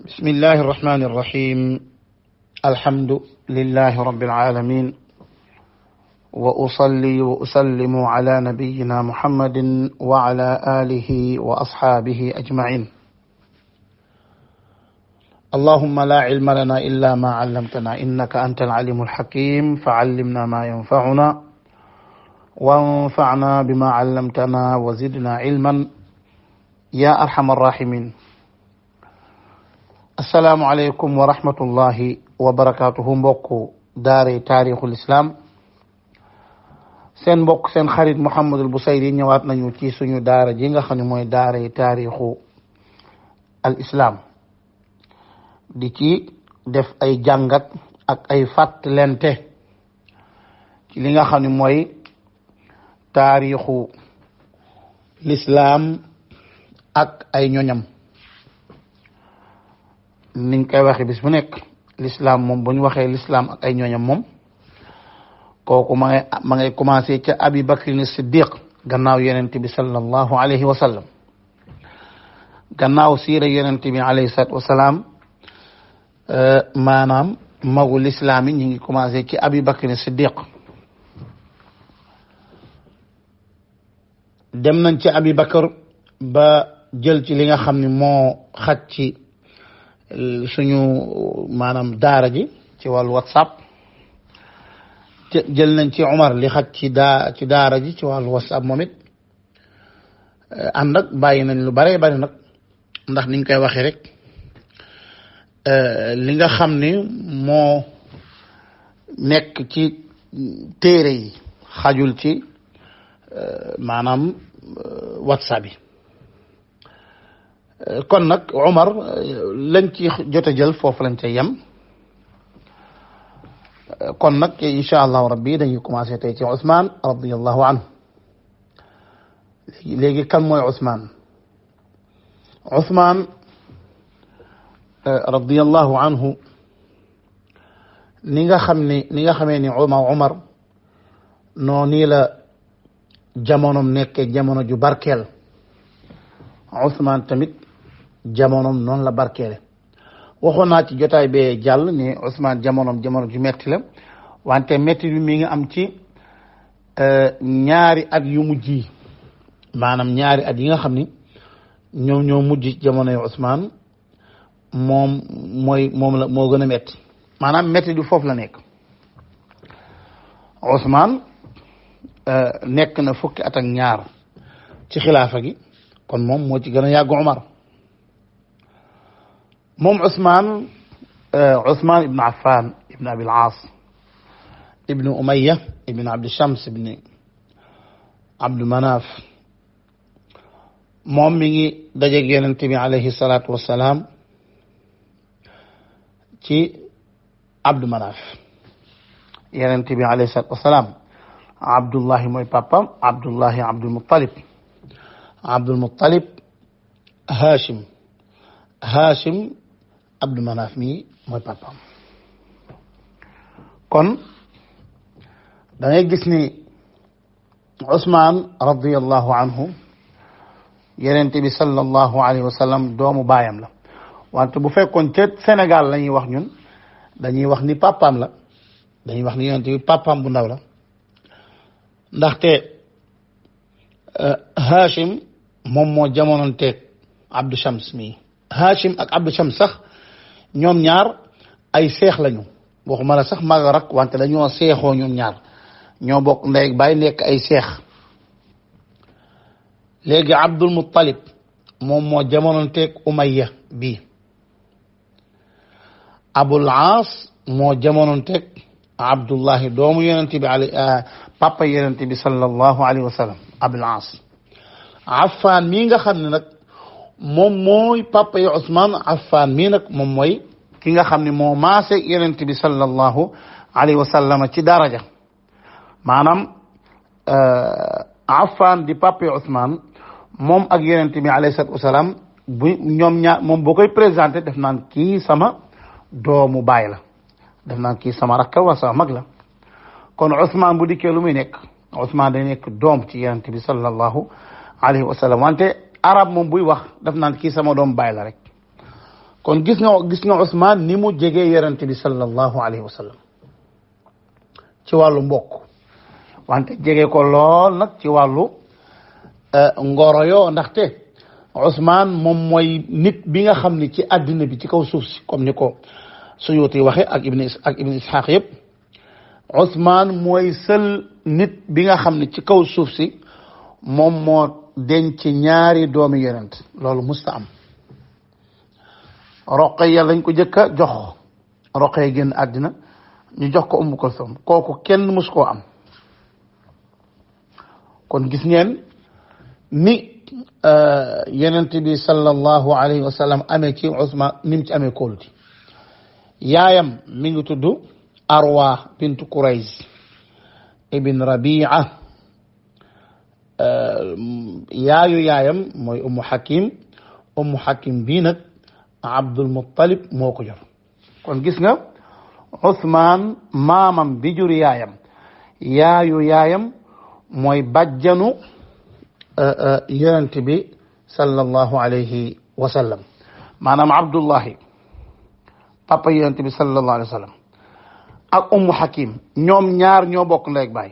بسم الله الرحمن الرحيم الحمد لله رب العالمين وأصلي وأسلم على نبينا محمد وعلى آله وأصحابه أجمعين اللهم لا علم لنا إلا ما علمتنا إنك أنت العليم الحكيم فعلمنا ما ينفعنا وانفعنا بما علمتنا وزدنا علما يا أرحم الراحمين السلام عليكم ورحمة الله وبركاته mbokk daare taarixul islam seen mbokk seen xarit Mouhamadul Bousayri ñëwaat nañu ci suñu daara ji nga xam ne mooy daare taarixu al islam di ci def ay jàngat ak ay fàttalente ci li nga xam ne mooy taarixu l'islam ak ay ñoñam niñ koy waxe bis bu nekk l'islam moom bu ñu waxee l'islam ak ay ñooñam moom kooku ma ngay commencé ca Abi Bakrin Siddiq gannaaw yonent bi sallallahu alayhi wa sallam gannaaw siira yonent bi alayhi salaatu wa salaam maanaam magu l'islam yi ñu ngi commencé ci Abi Bakrin Siddiq dem nañ ci Abi Bakr ba jël ci li nga xam ne moo xaj ci suñu maanaam daara ji ci wàllu WhatsApp jël nañ ci Umar li xaj ci daara ji ci wàllu WhatsApp moom it ànd ak bàyyi nañ lu bare bari nag ndax niñ koy waxee rek li nga xam ni moo nekk ci téere yi xajul ci maanaam WhatsApp yi kon nag Umar lañ ci jot a jël foofu lañ cay yem kon nag incha allahu rabbi dañuy commencé tey ci Ousmane radiyallahu anhu léegi kan mooy Ousmane radiyallahu anhu ni nga xamee ni Umar noo nii la jamonom nekkee jamono ju barkeel Ousmane tamit jamonom noonu la barkeele waxoon naa ci jotaay bee jàll ni Ousmane jamono ju metti la wante metti bi mi ngi am ci ñaari at yu mujj yi maanaam ñaari at yi nga xam ni ñoo mujj ci jamonoy Ousmane moo gën a metti maanaam metti du foofu la nekk Ousmane nekk na fukki at ak ñaar ci xilaafa gi kon moom moo ci gën a yàgg Umar moom Ousmane ibn Affan ibn Abil Aas ibn Umayya ibn Abd Shams ibn Abd Manaf moom mi ngi dajeeg Yonent bi alayhi salaatu wassalaam ci Abd Manaf Yonent bi alayhi salaatu wassalaam Abdullahi mooy papam Abdullahi Abdul Muttalib Hashim Abdu Manaf mi mooy papam kon da ngay gis ni Ousmane radiyallahu anhu Yonent bi sallallahu alayhi wa sallam doomu baayam la wante bu fekkoon ca Sénégal la ñuy wax ñun dañuy wax ni papam la dañuy wax ni Yonent bi papam bu ndaw la ndaxte Hashim moom moo jamononteeg Abdu Shams mi Hashim ak Abdu Shams sax ñoom ñaar ay seex lañu waxuma la sax mag rak wante dañoo seexoo ñoom ñaar ñoo bokk ndey ak baay nekk ay seex léegi Abdul Muttalib moom moo jamononteeg Umayya bi Abul Aas moo jamononteeg Abdullahi doomu Yonent bi papa Yonent bi sallallahu alayhi wa sallam Abul Aas Affan mii nga xam ne nag moom mooy papa yi Ousmane Affan mii nag moom mooy ki nga xam ne moo maase Yonent bi sallallahu alayhi wa sallam ci daraja maanaam Affan di papa yi Ousmane moom ak Yonent bi alayhi salaatu wa salaam bu ñoom ñaar moom boo koy présenté def naan kii sama doomu baay la def naan kii sama rakka wala sama mag la kon Ousmane bu dikkee lu muy nekk Ousmane day nekk doom ci Yonent bi sallallahu alayhi wa sallam wante arab moom buy wax daf naan kii sama doom baay la rek kon gis nga Ousmane ni mu jegee yonent bi sallallahu alayhi wa sallam ci wàllu mbokk wante jege ko lool nag ci wàllu ngoro yoo ndaxte Ousmane moom mooy nit bi nga xam ni ci àddina bi ci kaw suuf si comme ni ko Suyuti waxe ak ibn Ishaq yëpp Ousmane mooy seul nit bi nga xam ne ci kaw suuf si moom moo denc ñaari doomi yonent loolu musta am. Roqaya lañ ko jëkk a jox Roqaya génn àddina ñu jox ko Ummu Kulsum kooku kenn mus koo am. kon gis ngeen ni yonent bi sallallahu alayhi wa sallam amee ci Ousmane ni mu ci amee kóoluti yaayam mi ngi tudd Arwa bintu Kurayz ibn Rabi'a yaayam mooy Ummu Hakim bii nag Abdul Muttalib moo ko jur. kon gis nga Ousmane maamam bi jur yaayam mooy bàjjanu yonent bi sallallahu alayhi wa sallam maanaam Abdullahi papa yonent bi sallallahu alayhi wa sallam ak Ummu Hakim ñoom ñaar ñoo bokk ndey ak baay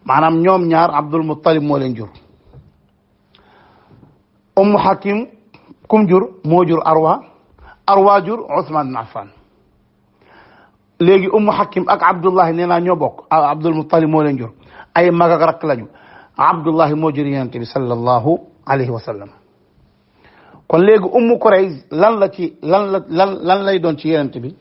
maanaam ñoom ñaar Abdul Muttalib moo leen jur. Ummu Hakim kum jur moo jur Arwa jur Ousmane bin Affan léegi Ummu Hakim ak Abdullahi nee naa ñoo bokk Abdul Muttalib moo leen jur ay mag ak rakk lañu Abdullahi moo jur yonent bi sallallahu alayhi wa sallam. kon léegi Ummu Kurayz lan lay doon ci yonent bi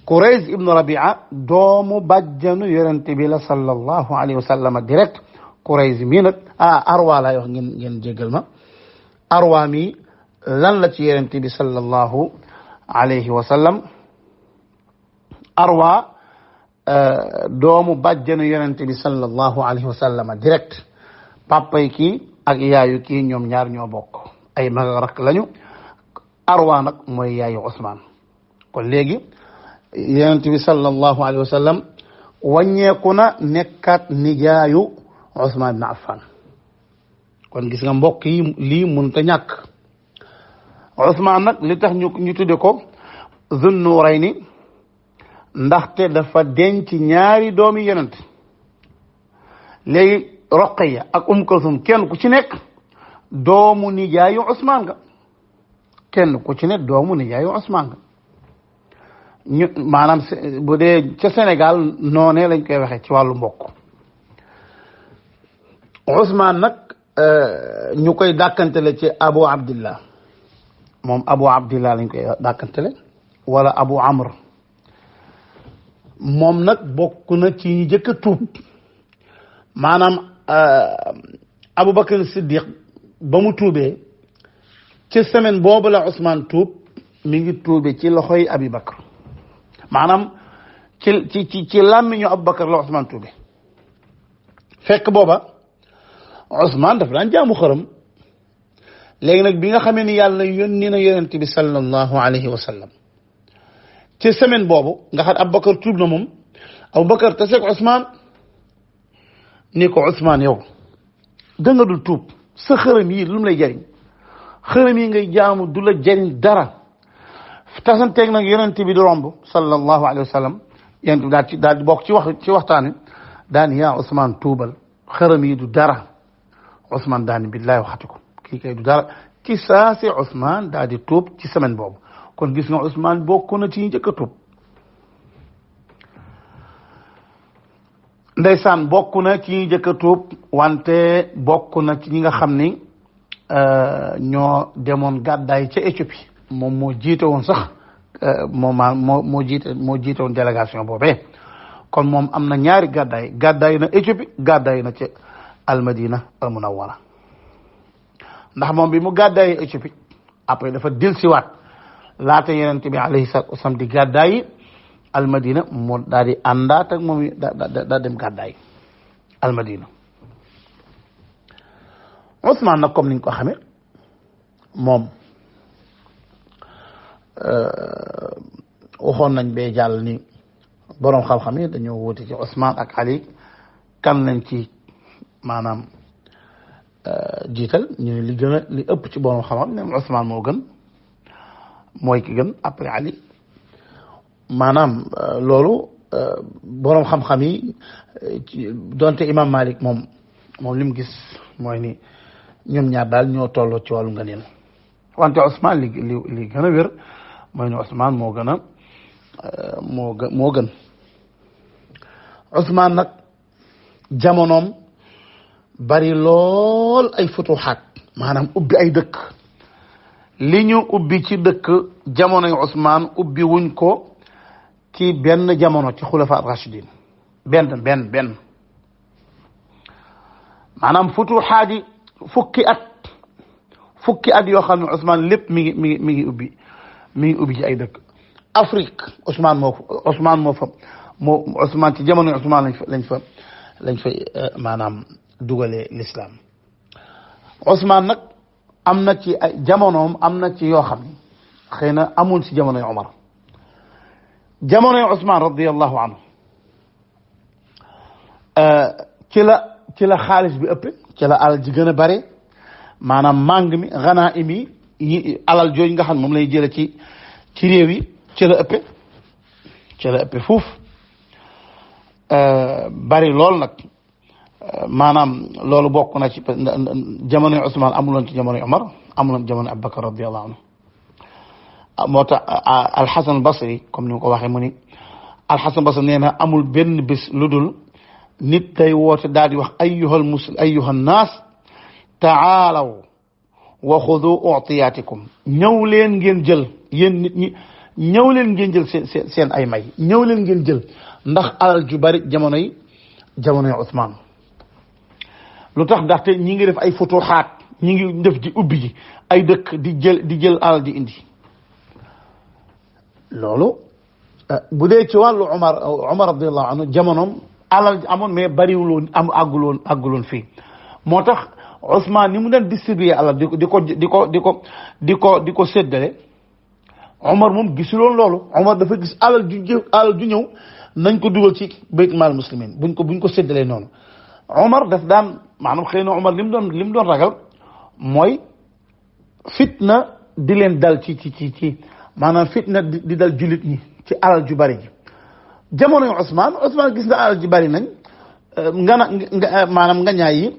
Kurayz ibnu Rabia doomu bàjjanu yonent bi la sallallahu alayhi wa sallam direct. Kurayz mii nag Arwa lay wax ngeen jéggal ma Arwa mi lan la ci yonent bi sallallahu alayhi wa sallam Arwa doomu bàjjanu yonent bi sallallahu alayhi wa sallam direct papay kii ak yaayu kii ñoom ñaar ñoo bokk ay mag ak rakk lañu. Arwa nag mooy yaayu Ousmane. kon léegi yonent bi sallallahu alayhi wa sallam wàññeeku na nekkaat nijaayu Ousmane bin Affan. kon gis nga mbokk yi lii mënut a ñàkk. Ousmane nag li tax ñu tudde ko Zun Nurayni ndaxte dafa denc ñaari doomi yonent. léegi Roqaya ak Kulsum kenn ku ci nekk doomu nijaayu Ousmane nga maanaam bu dee ca Sénégal noonee lañ koy waxee ci wàllu mbokk. Ousmane nag ñu koy dàkkantele ci Abu Abdillah moom Abu Abdillah lañ koy dàkkantele wala Abu Amr moom nag bokk na ci ñi jëkk a tuub maanaam Abubakar Siddiq ba mu tuubee ci semaine boobu la Ousmane tuub mi ngi tuube ci loxoy Abi Bakr maanaam ci làmmiñu Abubakar la Ousmane tuube fekk booba Ousmane dafa daan jaamu xërëm. léegi nag bi nga xamee ni yàlla yónni na yonent bi sallallahu alayhi wa sallam ci semaine boobu nga xam Abubakar tuub na moom Abubakar taseeg Ousmane ni ko Ousmane yow da nga dul tuub sa xërëm yi lu mu lay jariñ xërëm yi ngay jaamu du la jariñ dara. tasanteeg nag yonent bi di romb sallallahu alayhi wa sallam yonent bi daal di bokk ci waxtaan wi daan yaa Ousmane tuubal xërëm yi du dara. Ousmane daani billahi waxati ko kii kay du dara ci saasi Ousmane daal di tuub ci semaine boobu. kon gis nga Ousmane bokk na ci njëkk a tuub. ndeysaan bokk na ci njëkk a tuub wante bokk na ci ñi nga xam ni ñoo demoon gàddaay ca Éthiopie moom moo jiite woon sax moo jiite woon délégation boobee. kon moom am na ñaari gàddaay na Éthiopie gàddaay na ca Almadina al Munawwara ndax moom bi mu gàddaayee Éthiopie après dafa dellusiwaat laata yonent bi alayhi salaatu wa salaam di gàddaayi Almadina moo daal di àndaat ak moom daa dem gàddaay Almadina. Ousmane nag comme niñ ko xamee moom waxoon nañ bee jàll ni boroom xam-xam yi dañoo wuute ci Ousmane ak Ali kan lañ ci maanaam jiital ñu li gën a li ëpp ci borom xam-xam ne Ousmane moo gën mooy ki gën après Ali maanaam loolu borom xam-xam yi donte imam Malik moom li mu gis mooy ni ñoom ñaar daal ñoo tolloo ci wàllu ngëneel wante Ousmane li gën a wér mooy ne Ousmane moo gën a moo gën Ousmane nag jamonoom bari lool ay futuxaat maanaam ubbi ay dëkk li ñu ubbi ci dëkk jamonoy Ousmane ubbi wuñ ko ci benn jamono ci xulafa rashidin benn maanaam futuxaat yi fukki at yoo xam ne Ousmane lépp mi ngi ubbi ci ay dëkk Afrique Ousmane ci jamonoy Ousmane lañ fa maanaam dugalee l'islam Ousmane nag am na ci ay jamonoom am na ci yoo xam ne xëy na amul ci jamonoy Omar jamonoy Ousmane radiyallahu anhu ci la xaalis bi ëpp ci la alal ji gën a bare maanaam màng mi ganaim yi alal jooju nga xam ne moom lay jële ci réew yi ci la ëppe fuuf bari lool nag maanaam loolu bokk na ci jamonoy Ousmane amuloon ci jamonoy Omar amuloon jamonoy Abubakar radiyallahu anhu moo tax Alxasan al-Basri comme ni ma ko waxee mu ni Alxasan al-Basri nee na amul benn bés lu dul nit day woote daal di wax ayyuha naas taalaw wa xudu u'tiyaatikum ñëw leen ngeen jël yéen nit ñi ñëw leen ngeen jël seen ay may ñëw leen ngeen jël ndax alal ju bari jamonoy Ousmane lu tax ndaxte ñi ngi def ay futuxaat ñi ngi def di ubbi ji ay dëkk di jël alal di indi loolu bu dee ci wàllu Umar radiyallahu anhu jamonoom alal amoon mais bariwuloon àgguloon fii moo tax Ousmane ni mu daan distribuer alal di ko séddale Umar moom gisuloon loolu Umar dafa gis alal ju ñëw nañ ko dugal ci baytul maal muslimin buñ ko séddalee noonu Umar daf daan maanaam xëy na Umar li mu doon ragal mooy fitna di leen dal ci maanaam fitna di dal jullit ñi ci alal ju bari ji jamonoy Ousmane gis nga alal ji bari nañ maanaam nga ñaay yi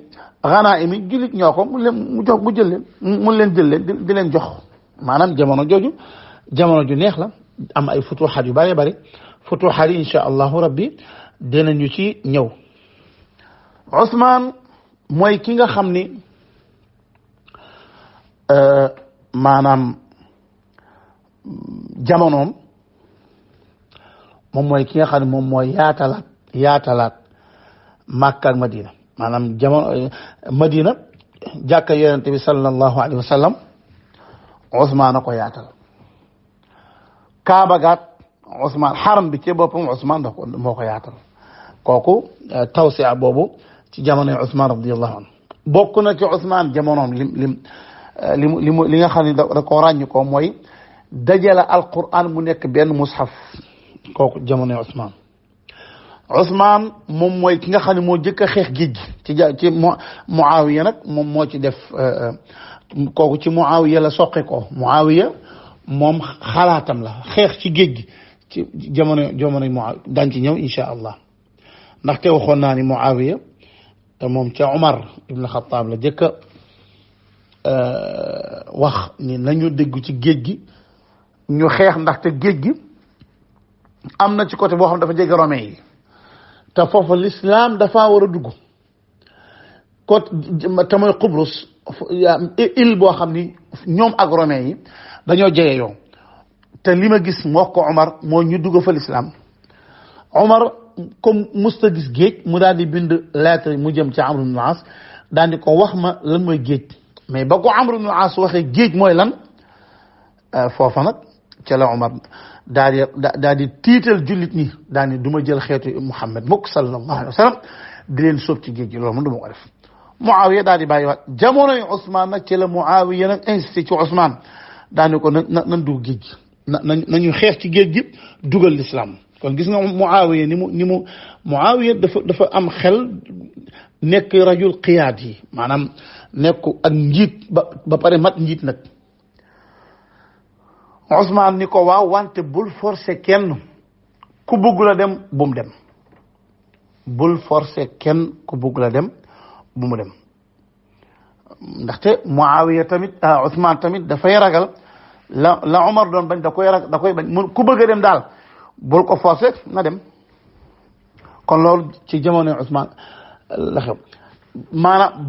xanaa imi jullit ñoo ko mu jël leen di leen jox maanaam jamono jooju jamono ju neex la am ay futuxaat yu bari bari futuxaat yi insha allahu rabbi dinañu ci ñëw Ousmane mooy ki nga xam ni maanaam jamonoom moom mooy ki nga xam ne moom mooy yaatalaat Makka ak Madina maanaam jamono Madina jàkka yonente bi sallallahu alayhi wa sallam Ousmane a ko yaatal Kaaba gaat Ousmane xaram bi ci boppam Ousmane moo ko yaatal kooku tawsi'a boobu ci jamonoy Ousmane radiyallahu anhu bokk na ci Ousmane jamonoom li nga xam ne da ko ràññ ko mooy dajale alquran mu nekk benn mushaf kooku jamonoy Ousmane moom mooy ki nga xam ne moo jëkk a xeex géej gi ci Muawiya nag moom moo ci def kooku ci Muawiya la soqe ko Muawiya moom xalaatam la xeex ci géej gi ci jamonoy Muawiya daan ci ñëw insha allah ndaxte waxoon naa ni Muawiya moom ca Umar ibn Khattab la jëkk a wax ni nañu déggu ci géej gi ñu xeex ndaxte géej gi am na ci côté boo xam dafa jege romain yi te foofu l'islam dafa war a dugg côté te mooy Qubrus île boo xam ni ñoom ak romain yi dañoo jege yow te li ma gis mu wax ko Omar moo ñu dugg fa l'islam Omar comme musta gis géej mu daal di bind lettre mu jëm ci Amr ibn al-As daal di ko wax ma lan mooy géej mais ba ko Amr ibn al-As waxee géej mooy lan foofa nag ca la Omar daal di tiital jullit ñi daal ni du ma jël xeetu Muhammad mukk sallallahu alayhi wa sallam di leen sóob ci géej gi loolu man du ma ko def Muawiya daal di bàyyiwaat jamonoy Ousmane nag ci la Muawiya nag insisté ci Ousmane daal ni ko nan dugg géej gi nañu xeex ci géej gi dugal l'islam kon gis nga Muawiya ni mu Muawiya dafa am xel nekk rajul qiyaad yi maanaam nekku ak njiit ba pare mat njiit nag Ousmane ni ko waaw wante bul forcer kenn ku bëgg la dem bu mu dem bul forcer kenn ku bëgg la dem bu mu dem ndaxte Muawiya tamit Ousmane tamit dafay ragal la Omar doon bañ da koy bañ ku bëgg a dem daal bul ko forcer na dem kon loolu ci jamono Ousmane la xew maanaam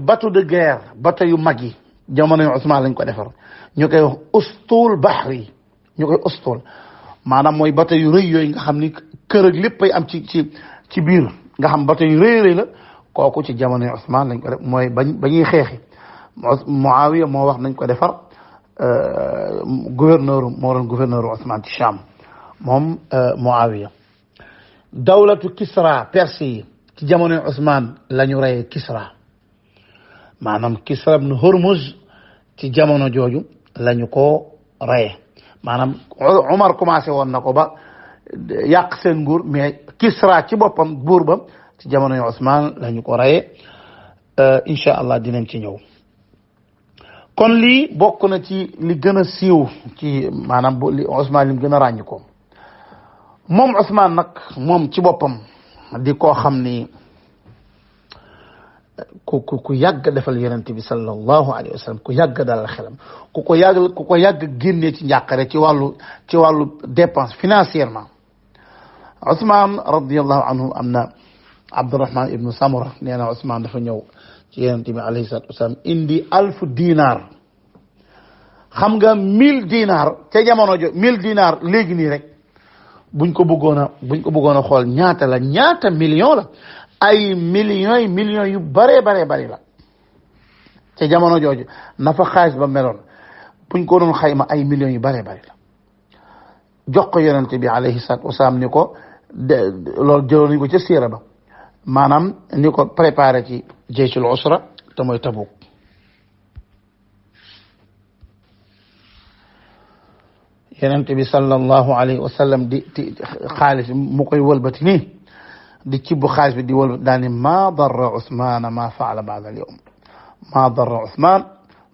bateau de guerre bateau yu mag yi jamono Ousmane lañ ko defar ñu koy wax ustul bahri ñu koy ustul maanaam mooy bateau yu rëy yooyu nga xam ni kër ak lépp ay am ci biir nga xam bateau yu rëy la kooku ci jamono Ousmane lañ ko def mooy ba ñuy xeexi Muawiya moo wax nañ ko defar moo doon gouverneur Ousmane ci Cham moom Muawiya dawlatu Kisra Perse yi ci jamono Ousmane la ñu reyee Kisra maanaam Kisra ibn Hormuz ci jamono jooju lañu ko reyee maanaam Omar commencé woon na ko ba yàq seen nguur mais Kisra ci boppam buur ba ci jamono Ousmane lañu ko reyee incha allah dinañ ci ñëw kon lii bokk na ci li gën a siiw ci maanaam li Ousmane li gën a ràññ ko moom Ousmane nag moom ci boppam di koo xam ni ku yàgg defal yonent bi sallallahu alayhi wa sallam ku yàgg dalal xelam ku ko yàgg génnee ci njàqare ci wàllu dépense financièrement Ousmane radiyallahu anhu am na Abdurrahman ibnu Samura nee na Ousmane dafa ñëw ci yonent bi alayhi salatu wasalam indi 1000 dinar xam nga 1000 dinar ca jamono jo 1000 dinar léegi nii rek buñ ko bëggoon a xool ñaata million la ay millions yu bare la ca jamono jooju na fa xaalis ba meloon buñ ko doon xayma ay millions yu bare la jox ko yonent bi alayhi salatu wasalam ni ko loolu jëloon nañ ko ca siira ba maanaam ni ko préparé ci jayshul usra te mooy Tabuk yonent bi sallallahu alayhi wa sallam di xaalis mu koy wëlbati nii di cibbu xaalis bi di wëlbati daani ma darra Ousmane ma faala ba'da al-yawm ma darra Ousmane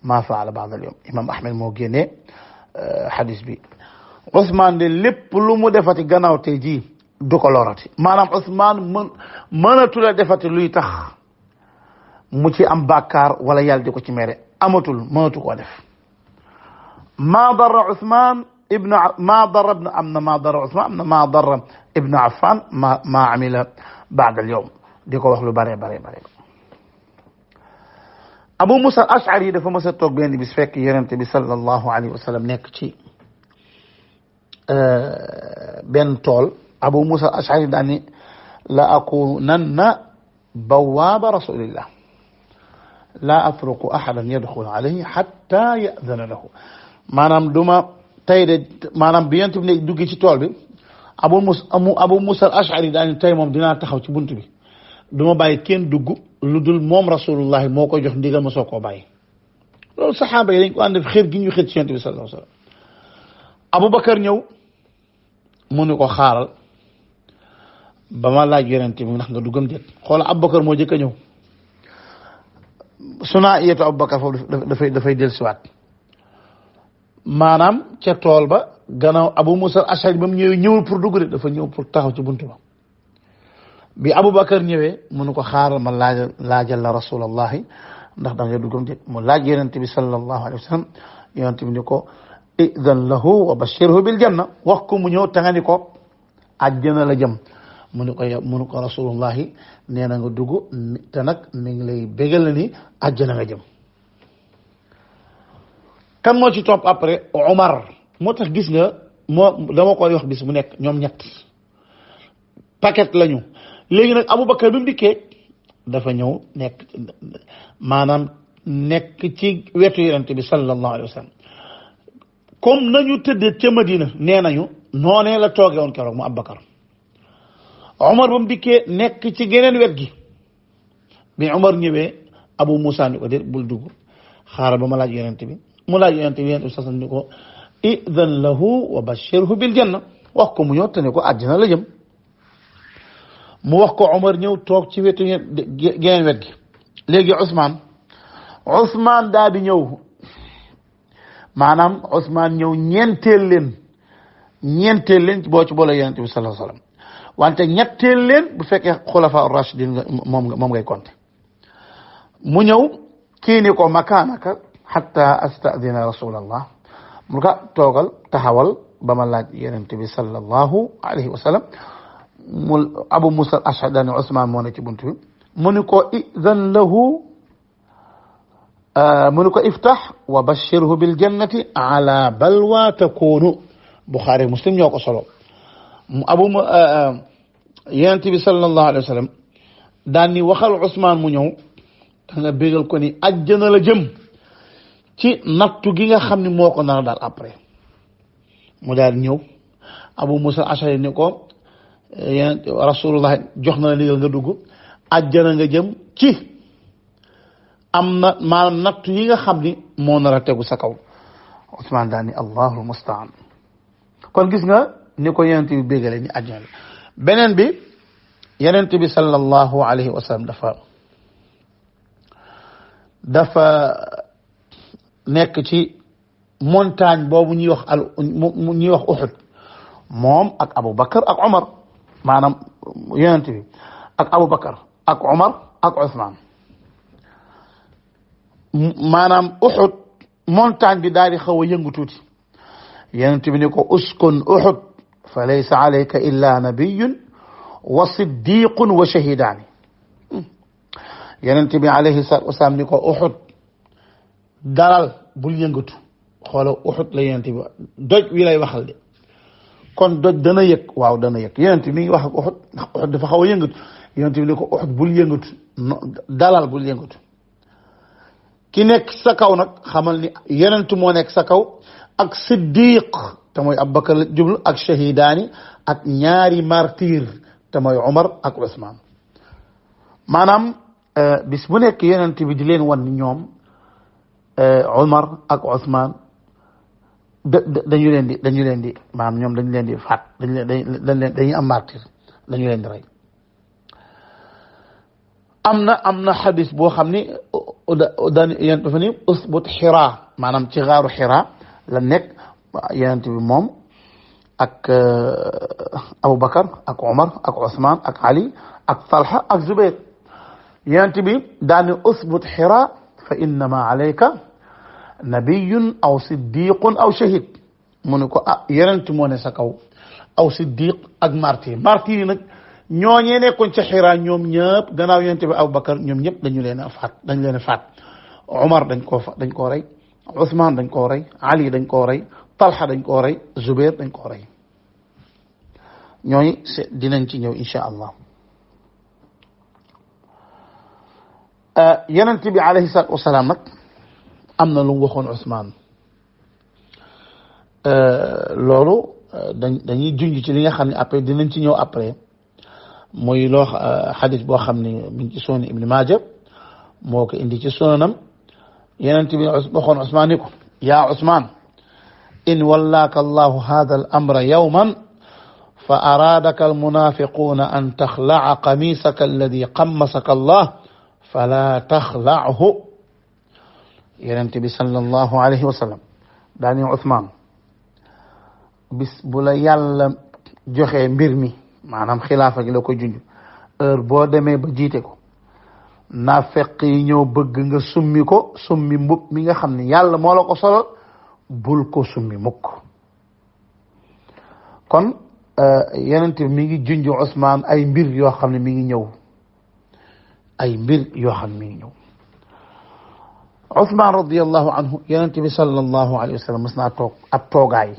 ma faala ba'da al-yawm imam Ahmed moo génnee xadis bi Ousmane de lépp lu mu defati gannaaw tey jii du ko lorati maanaam Ousmane mënatul a defati luy tax mu ci am bàkkaar wala yàlla di ko ci mere mënatu koo def ma darra Ousmane ما ضر عثمان ما ضر ابن عفان ما عمل بعد اليوم ديكو wax lu bare Abu Musa al-Ash'ari dafa mës a toog benn bis fekk yonent bi sallallahu alayhi wa sallam nekk ci benn tool Abu Musa al-Ash'ari daani la akunanna bawaaba rasulillah la atruku ahadan yadxulu alayhi hatta ya'dana lahu maanaam duma tey de maanaam bi yonent bi ne dugg ci tool bi Abu Musa al-Ash'ari daani tey moom dinaa taxaw ci bunt bi duma bàyyi kenn dugg lu dul moom rasulullahi moo koy jox ndigal ma soo koo bàyyi loolu saxaaba yi dañ ko ànd xër gi ñu xër ci yonent bi sallallahu alayhi wa sallam Aboubacar ñëw mu ne ko xaaral ba ma laaj yonent bi ndax nga duggam déet xoola Aboubacar moo jëkk a ñëw sunaa yeetu Aboubacar foofu dafay dellusiwaat maanaam ca tool ba gannaaw Abu Musa al-Ash'ari ba mu ñëwul pour dugg de dafa ñëw pour taxaw ci buntu ba bi Aboubacar ñëwee mu ne ko xaaral ma laajal la rasulallahi ndax da nga duggam déet mu laaj yonent bi sallallahu alayhi wa sallam yonent bi ni ko idan lahu wa bashirhu bil janna wax ko mu ñëw tanga ni ko àjjana la jëm mu ne ko rasulullahi nee na nga dugg te nag mi ngi lay bégal ni àjjana nga jëm kan moo ci topp après Omar moo tax gis nga dama koy wax bis mu nekk ñoom ñett paquet lañu léegi nag Aboubacar bi mu dikkee dafa ñëw nekk ci wetu yonent bi sallallahu alayhi wa sallam comme nañu tëddee ca Madina nee nañu noonee la toogee woon keroog mu Aboubacar Omar ba mu dikkee nekk ci geneen wet gi bi Omar ñëwee Abu Musa ni ko déet bul dugg xaaral ba ma laaj yonent bi mu laaj yonent bi sasam ni ko idan lahu wa bashirhu bil janna wax ko mu ñëw te ne ko àjjana la jëm mu wax ko Omar ñëw toog ci wetu geneen wet gi léegi Ousmane Ousmane daa di ñëw maanaam Ousmane ñëw ñeenteel leen boo ci boole yonent bi sallallahu alayhi wasallam wante ñetteel leen bu fekkee xulafa rashidin nga moom ngay compter mu ñëw kii ni ko makaanaka hatta astadina rasulallah mu ka toogal taxawal ba ma laaj yonent bi sallallahu alayhi wasallam mu Abu Musa al-Ash'ari daani Ousmane moo ne ci buntu bi mu ni ko idan lahu mu ni ko iftax wa bashirhu bil jannati ala balwa takunu Bukhari Muslim ñoo ko solo yonent bi sallallahu alayhi wa sallam daan ni waxal Ousmane mu ñëw da nga bégal ko ni ajjana la jëm ci nattu gi nga xam ni moo ko nar a daal après mu daal ñëw Abu Musa al-Ash'ari ni ko rasulullah jox na la ndigal nga dugg ajjana nga jëm ci am na maanaam nattu yi nga xam ni moo nar a tegu sa kaw Ousmane daal ni allahu mustaan kon gis nga ni ko yonent bi bégale ni ajjana beneen bi yonent bi sallallahu alayhi wa sallam dafa nekk ci montagne boobu ñuy wax Uhud moom ak Abu Bakar ak Omar maanaam yonent bi ak Abu Bakar ak Omar ak Ousmane maanaam Uhud montagne bi daal di xaw a yëngu tuuti yonent bi ni ko uskun Uhud fa laysa alayka illa nabiyyun wa siddiqun wa shahidaani yonent bi alayhi salaatu wasalaam ni ko Uhud dalal bul yëngatu xoola Uhud la yonent bi doj wi lay waxal de kon doj dana yëg waaw dana yëg yonent bi mi ngi wax ak Uhud ndax Uhud dafa xaw a yëngatu yonent bi ni ko Uhud bul yëngatu dalal bul yëngatu ki nekk sa kaw nag xamal ni yonent moo nekk sa kaw ak siddiq te mooy Abubakar la jublu ak shahidaani ak ñaari martyr te mooy Omar ak Ousmane maanaam bis bu nekk yonent bi di leen wan ni ñoom Omar ak Ousmane dañu leen di maanaam ñoom dañu leen di faat dañuy am martyr dañu leen di rey am na xadis boo xam ni daan yonent dafa ni usbut Hira maanaam ci xaaru Hira la nekk yonent bi moom ak Aboubacar ak Omar ak Ousmane ak Ali ak Talha ak Zubair yonent bi daani usbut Hira fa innama alayka nabiyyun aw siddiqun aw shahid mu ne ko yonent moo ne sa kaw aw siddiq ak martyr yi nag ñooñee nekkoon ca Hira ñoom ñëpp gannaaw yonent bi Aboubacar ñoom ñëpp dañu leen a faat Omar dañ koo rey Ousmane dañ koo rey Ali dañ koo rey Talha dañ koo rey Zubair dañ koo rey ñooñu dinañ ci ñëw insha allah yonent bi alayhi salaatu wasalaam nag am na lu mu waxoon Ousmane loolu dañuy junj ci li nga xam ne après dinañ ci ñëw après muy loo xadis boo xam ne mi ngi ci sunan Ibn Maaja moo ko indi ci sunanam yonent bi waxoon Ousmane ni ko yaa Ousmane in wallaaka allahu hada al amra yawman fa araadaka almunafiquuna an taxlaca qamisaka alladi qammasaka allah fala taxlachu yonent bi sallallahu alayhi wa sallam daani Ousmane bis bu la yàlla joxe mbir mi maanaam xilaafa gi la ko junj heure boo demee ba jiite ko naafeq yi ñëw bëgg nga summi mbub mi nga xam ne yàlla moo la ko solal bul ko summi mukk kon yonent bi mi ngi junj Ousmane ay mbir yoo xam ne mi ngi ñëw Ousmane radiyallahu anhu yonent bi sallallahu alayhi wa sallam mas naa toog ab toogaay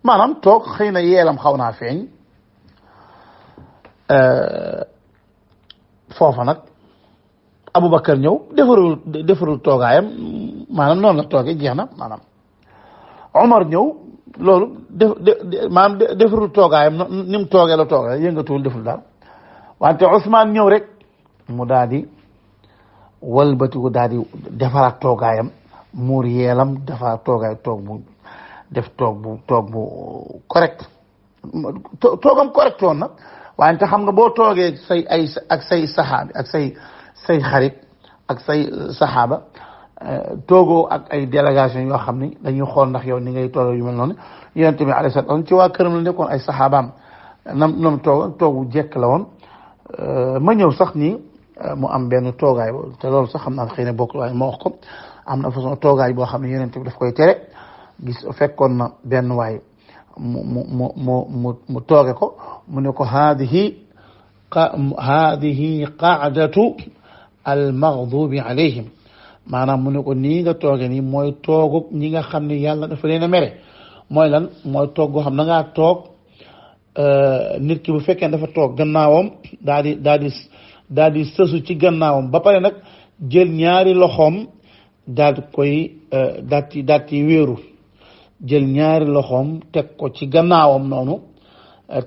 maanaam toog xëy na yeelam xaw naa feeñ foofa nag Aboubacar ñëw defarul toogaayam maanaam noonu la toogee jeex na maanaam Omar ñëw loolu maanaam defarul toogaayam ni mu toogee la toogee yëngatuwul deful daal wante Ousmane ñëw rek mu daal di walbatiku daal di defaraat toogaayam muur yeelam defaraat toogaay toog bu correct toogam correct woon na wante xam nga boo toogee say saxaabi ak say xarit ak say saxaaba toogoo ak ay délégation yoo xam ni dañuy xool ndax yow ni ngay toogoo yu mel noonu yonent bi alayhi salaam ci waa këram la nekkoon ay saxaabaam nam toogu jekk la woon ma ñëw sax nii mu am benn toogaay te loolu sax xam naa xëy na bokk waaye ma wax ko am na façon toogaay boo xam ne yonent bi daf koy tere gis fekkoon na benn waay mu tooge ko mu ne ko haadihi qaadatu al maghdubi alayhim maanaam mu ne ko nii nga tooge nii mooy toogu ñi nga xam ne yàlla dafa leen a mere mooy lan mooy toog goo xam da ngaa toog nit ki bu fekkee dafa toog gannaawam daal di sësu ci gannaawam ba pare nag jël ñaari loxoom daal di koy daal ci wéeru jël ñaari loxoom teg ko ci gannaawam noonu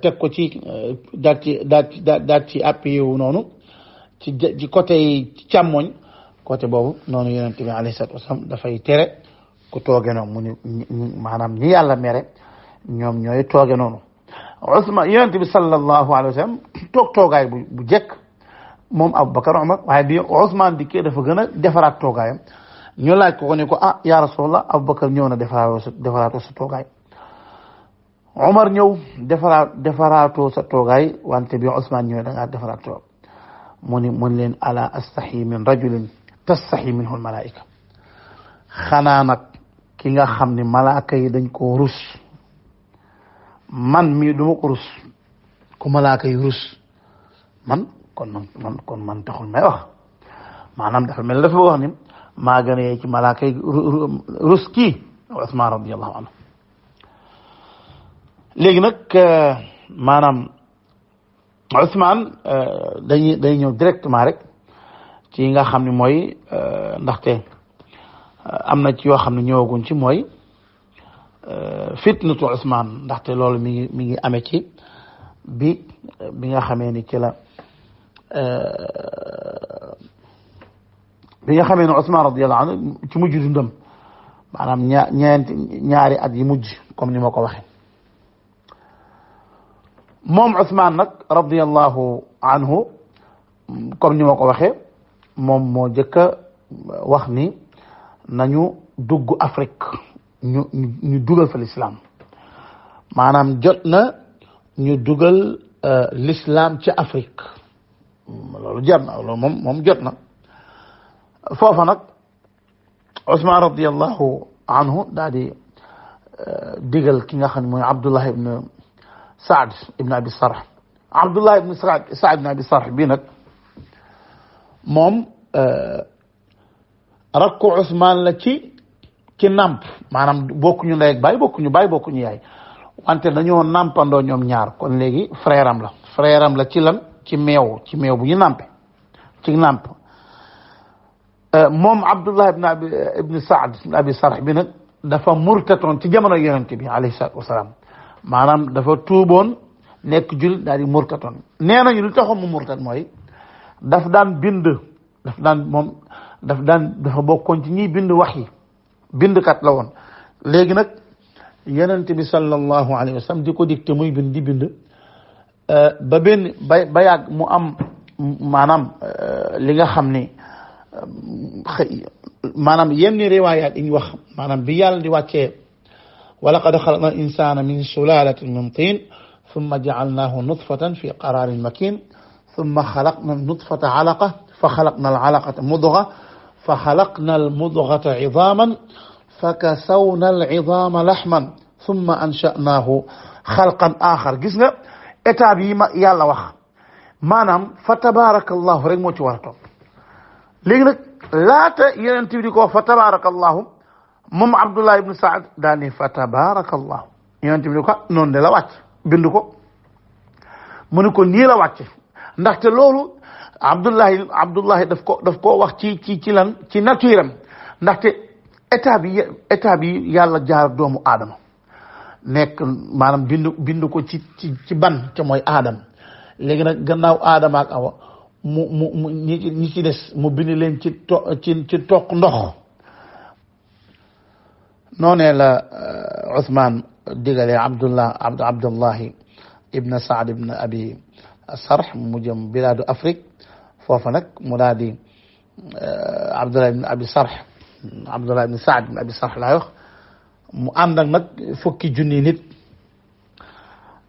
teg ko ci daal ci appuyé wu noonu ci côté càmmoñ côté boobu noonu yonent bi alayhi salaatu wasalaam dafay tere ku tooge noonu mu ni maanaam ñi yàlla mere ñoom ñooy tooge noonu Usmaan yonent bi sallallahu alayhi wa sallam toogaay bu jekk moom Abubakar Umar waaye bi Usmaan dikkee dafa gën a defaraat toogaayam ñu laaj ko ne ko ya Rasulullah Abubakar ñëw na defaraatoo sa toogaay Umar ñëw defaraatoo sa toogaay wante bi Usmaan ñëw da ngaa defaraat toog mu leen ala astahi min rajulin tastahi minhu al malaika xanaa nag ki nga xam ne malaaka yi dañ koo rus man mii duma ko rus ku malaaka yi rus man taxul may wax maanaam dafa mel dafa wax ni maa gën a yee ci malaaka yi rus kii Usmaan radiyallahu anhu léegi nag maanaam Usmaan dañuy ñëw directement rek ci nga xam ne mooy ndaxte am na ci yoo xam ne ñëwaguñ ci mooy fitnatu Usmaan ndaxte loolu mi ngi amee ci bi nga xamee ni ci la bi nga xamee ne Usmaan radiyallahu anhu ci mujj dundam maanaam ñaari at yi mujj comme ni ma ko waxee moom Usmaan nag radiyallahu anhu comme ni ma ko waxee moom moo jëkk a wax ni nañu dugg Afrique ñu dugal fa l'islam maanaam jot na ñu dugal l'islam ci Afrique loolu jar na loolu moom jot na foofa nag Usmaan radiyallahu anhu daal di digal ki nga xam ne mooy Abdullah ibn Saad ibn Abi Sarh Abdullah ibn Saad ibn Abi Sarh bii nag moom rakku Usmaan la ci nàmp maanaam bokkuñu ndey ak baay bokkuñu yaay wante dañoo nàmpandoo ñoom ñaar kon léegi frère am la ci lan ci meew bu ñu nàmpe ci nàmp moom Abdullah ibn Saad ibn Abi Sarh bi nag dafa murtatoon ci jamono yonent bi alayhi salaatu wasalaam maanaam dafa tuuboon nekk jullit daal di murtatoon nee nañu lu taxoon mu murtat mooy dafa bokkoon ci ñiy bind wax yi bindkat la woon léegi nag yonent bi sallallahu alayhi wa sallam di ko dicté muy bind di bind ba yàgg mu am maanaam li nga xam ni maanaam yenn riwaayaat yi ñu wax maanaam bi yàlla di wàccee wa laqad xalaqna al insana min sulalatin min tin thumma ja'alnahu nutfatan fi qararin makin thumma xalaqna nutfata alaqa fa xalaqna al alaqata mudga fa xalaqna al mudgata idaman fa kasawna al idama laxman thumma ansha'nahu xalqan axar gis nga étape yi ma yàlla wax maanaam fa tabarakallahu rek moo ci war a topp léegi nag laata yeneen bi di ko fa tabarakallahu moom Abdullah ibn Saad daal ni fa tabarakallahu yeneen bi di ko noonu de la wàcc bind ko mu ne ko nii la wàcc ndaxte loolu Abdullahi daf ko wax ci lan ci nature am ndaxte état bi yàlla jaar doomu aadama nekk maanaam bind ko ci ban te mooy aadama léegi nag gannaaw aadama ak awa mu ñi ci des mu bind leen ci toq ndox noonee la Usmaan digalee Abdullahi ibn Saad ibn Abi Sarh mu jëm bilaadu Afrique foofa nag mu daal di Abdullah ibn Abi Sarh Abdullah ibn Saad ibn Abi Sarh laa wax mu ànd ak nag fukki junni nit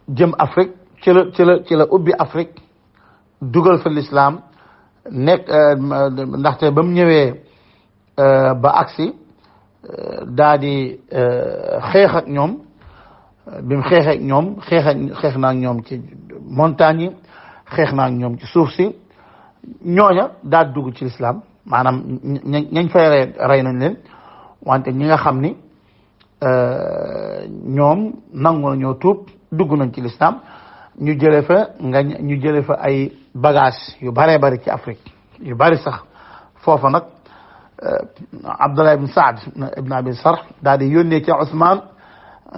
jëm Afrique ci la ubbi Afrique dugal fa l'islam nekk ndaxte ba mu ñëwee ba agsi daa di xeex ak ñoom bi mu xeex ak ñoom xeex naa ak ñoom ci montagne yi xeex naa ak ñoom ci suuf si ñooña daal dugg ci l'islam maanaam ñañ fay rey nañ leen wante ñi nga xam ni ñoom nangu nañoo tuub dugg nañ ci l'islam ñu jële fa ay bagage yu baree bari ci Afrique yu bari sax foofa nag Abdullah ibn Saad ibn Abi Sarh daal di yónnee ci Ousmane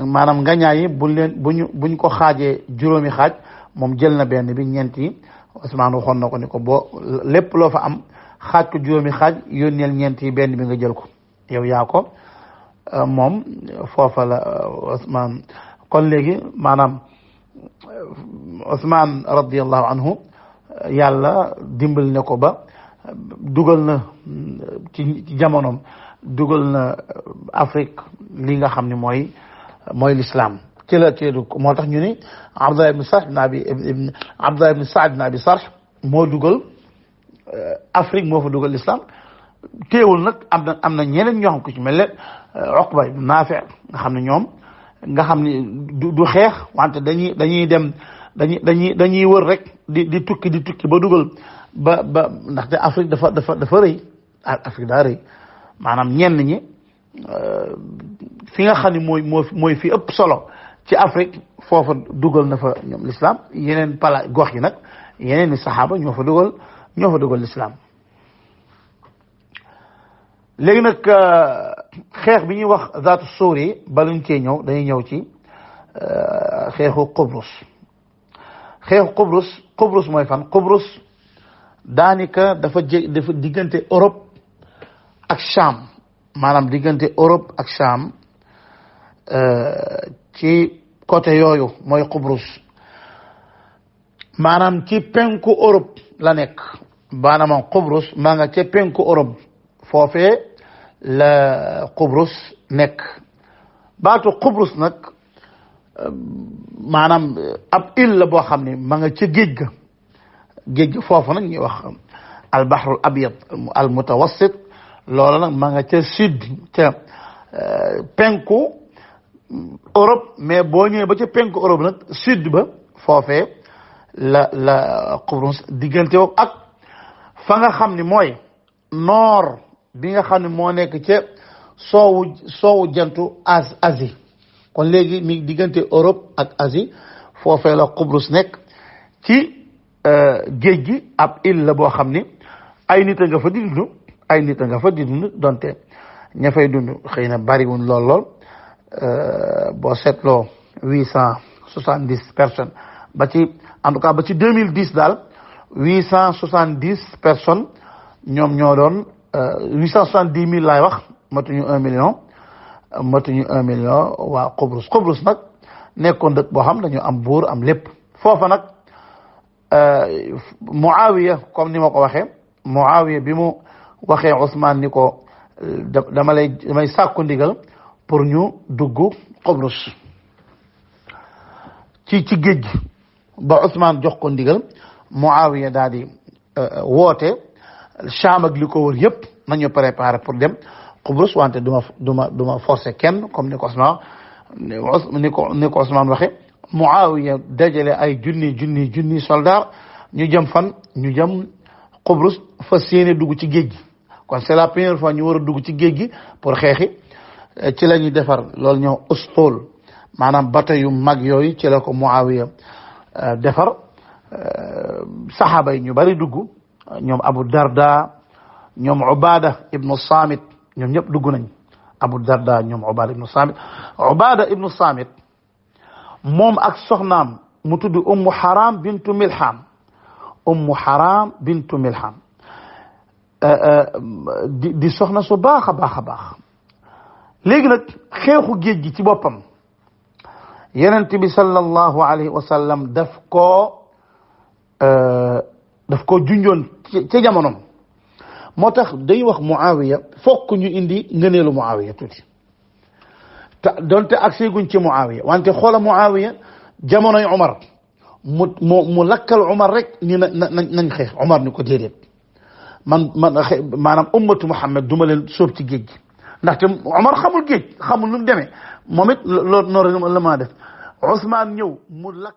maanaam ngañaay yi buñ ko xaajee juróomi xaaj moom jël na benn bi ñeent yi Ousmane waxoon na ko ni ko boo lépp loo fa am xaaj ko juróomi xaaj yónneel ñeent yi benn bi nga jël ko yow yaa ko moom foofa la Ousmane kon léegi maanaam Ousmane radiyallahu anhu yàlla dimbal ne ko ba dugal na ci jamonoom dugal na Afrique li nga xam ne mooy l'islam ci moo tax ñu ni Abdullah ibn Saad ibn Abi Sarh moo dugal Afrique moo fa dugal l'islam teewul nag am na ñeneen ñoo xam ko ci mel ne Uqba ibn Nafi nga xam ne ñoom nga xam ni du xeex wante dañuy dem dañuy wër rek di tukki ba dugal ba ndaxte Afrique dafa rëy Afrique daa rëy maanaam ñenn ñi fi nga xam ni mooy fi ëpp solo ci Afrique foofa dugal na fa ñoom l'islam yeneen gox yi nag yeneen ni saxaaba ñoo fa dugal l'islam léegi nag xeex bi ñuy wax zaatu suur yi baluñ cee ñëw dañuy ñëw ci xeexu Qubrus mooy fan Qubrus daanaka dafa diggante Europe ak Cham maanaam diggante Europe ak Cham ci côté yooyu mooy Qubrus maanaam ci penku Europe la nekk maanaam Qubrus maa nga ca penku Europe foofee la Qubrus nekk baatu Qubrus nag maanaam ab île la boo xam ne ma nga ca géej ga foofu nag ñuy wax al bahrul abyad al mutawassit loola nag ma nga ca sud ca penku Europe mais boo ñëwee ba ca penku Europe nag sud ba foofee la Qubrus diggante woo ak fa nga xam ni mooy nord bi nga xam ne moo nekk ca soowu jantu Asie kon léegi mi diggante Europe ak Asie foofee la Qubrus nekk ci géej gi ab île la boo xam ni ay nit a nga fa di dund donte ña fay dund xëy na bariwuñ lool boo seetloo 870 personnes ba ci en tout cas ba ci 2010 daal 870 personnes ñoom ñoo doon 870 000 laay wax matuñu 1 million waa Qubrus nag nekkoon dëkk boo xam dañu am buur am lépp foofa nag Muawiya comme ni ma ko waxee Muawiya bi mu waxee Ousmane ni ko damay sàkku ndigal pour ñu dugg Qubrus ci géej gi ba Ousmane jox ko ndigal Muawiya daal di woote Cham ak li ko wër yëpp nañu préparé pour dem Qubrus wante duma forcer kenn comme ni ko Ousmane waxe Muawiya dajale ay junni soldat ñu jëm fan ñu jëm Qubrus fas yéene dugg ci géej gi kon c'est la première fois ñu war a dugg ci géej gi pour xeexi ci la ñuy defar loolu ñëw ustul maanaam bateau yu mag yooyu ci la ko Muawiya defar saxaaba yi ñu bari dugg ñoom Abu Darda ñoom Ubada ibnu Samit ñoom ñëpp dugg nañ Abu Darda ñoom Ubada ibnu Samit moom ak soxnaam mu tudd Ummu Haram bintu Milham di soxna su baax a baax léegi nag xeexu géej gi ci boppam Yonent bi sallallahu alayhi wa sallam daf koo junjoon ca jamonoom moo tax day wax Muawiya fokk ñu indi ngëneelu Muawiya tuuti te donte ak seeguñ ci Muawiya wante xoola Muawiya jamonoy Umar mu lakkal Umar rek ni nañ xeex Umar ni ko déedéet man maanaam ummatu Muhammad duma leen sóob ci géej gi ndaxte Umar xamul géej xamul nu mu demee moom it loolu noonu la ma def Ousmane ñëw mu lakk